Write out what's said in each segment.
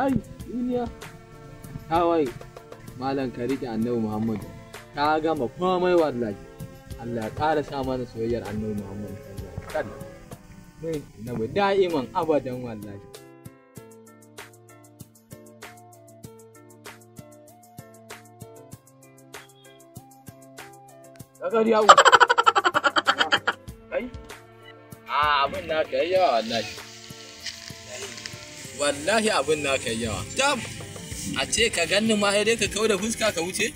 Kai duniya. Kawai malam ka rike Annabi Muhammad. Ka gama komai wallahi. Allah ya ƙara sa mana soyayyar Annabi Muhammad sallallahu alaihi wasallam. Mai Annabi da'iman abadan wallahi. Zakari yawo. Kai? A abin naka yayi yawa wallahi. Wallahi abin naka yayi yawa. Tab! A ce ka ganni ma sai dai ka kau da fuska ka wuce?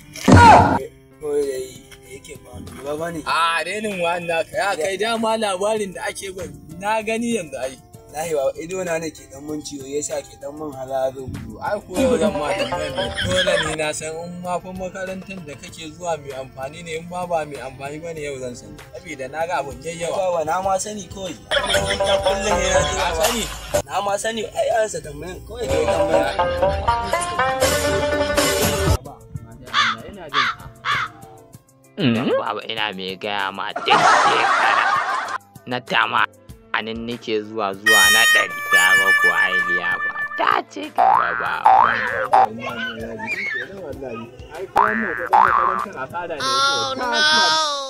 Kawai dai yake ba lura ba ne. A renin wa'an naka ya kai dama labarin da ake ban na gani yanzu ai. Lahi ba ido na ne ke dan mun ciwo yasa ke dan mun halazo. Ai ko yau zan ma tambayar da dole ne na san in ma fa makarantar da kake zuwa mai amfani ne in ma ba mai amfani ba ne yau zan sani. Saboda na ga abin yayi yawa. Baba na ma sani kawai. Makaranta kullum ne na Ka sani? Na ma sani ai an sa tambayan kawai kai tambayan. Ina jin ka. Baba ina mai gaya ma duk shekara na tama anin nake zuwa zuwa na 100 ga ko ailiya ba ta ce gaba ba. Ai ko wannan kuɗin makarantar asara ne. Oh no!